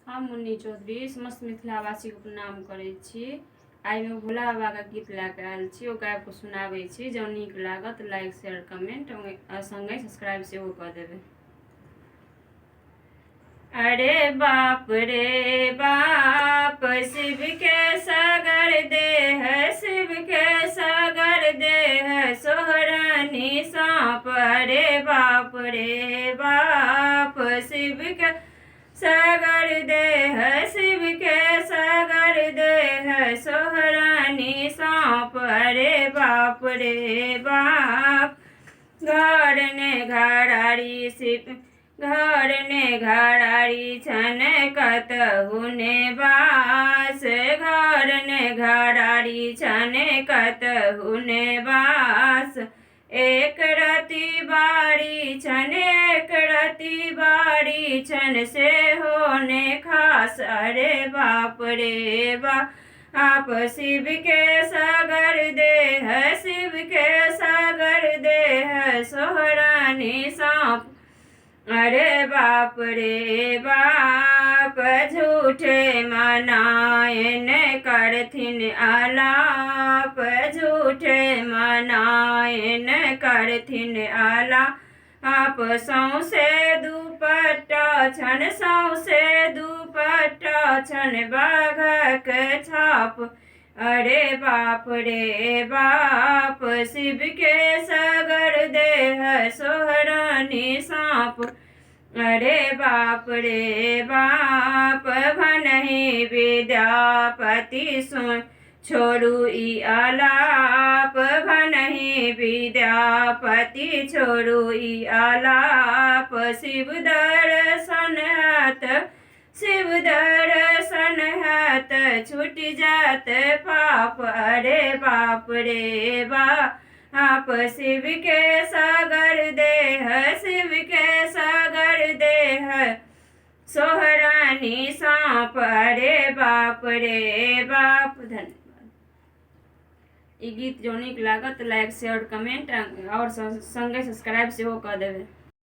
हम मुन्नी चौधरी समस्त मिथिलावासीके प्रणाम करै छी। आइ हम भोला बाबाके गीत लए कऽ आयल छी, ओ गाबि कऽ सुनाबै छी। जँ नीक लागत लाइक, शेयर, कमेंट आ सङ्गे सब्सक्राइब सेहो कऽ देबै। अरे बाप रे बाप, शिव के सागर देह, शिव के सागर देह सोहरानी साँप। अरे बाप रे बाप, शिव के सागर देह, शिव के सागर देह सोहरानी साँप। अरे बाप रे बाप, घर ने घरारी शिव, घर ने घरारी छन कतहु ने बास, घर ने घरारी छन कतहु ने बास। एक रति बारी छन, एक रति बारी छन सेहो ने खास। अरे बाप रे बाप, शिव के सागर देह, शिव के सागर देह सोहरानी साँप। अरे बाप रे बाप, झूठे मनायन करथिन आलाप, झूठे मनायन करथिन आलाप। सौँसे दुपट्टा छन, सौँसे दुपट्टा छन बाघक छाप। अरे बाप रे बाप, शिव के सागर देह सोहरानी साँप। अरे बाप रे बाप, भनहि विद्यापति सुन छोड़ू ई आलाप, भनहि विद्यापति छोड़ू ई आलाप। शिव दर्शन हैत, शिव दर्शन हैत छूटि जायत पाप। अरे बाप रे बाप, शिव के सागर देह, शिव के सागर देह सोहरानी साँप। अरे बाप रे बाप। धन्यवाद। ई गीत जँ नीक लागत लाइक, शेयर, कमेंट आओर सङ्गे सब्सक्राइब सेहो कऽ देबै।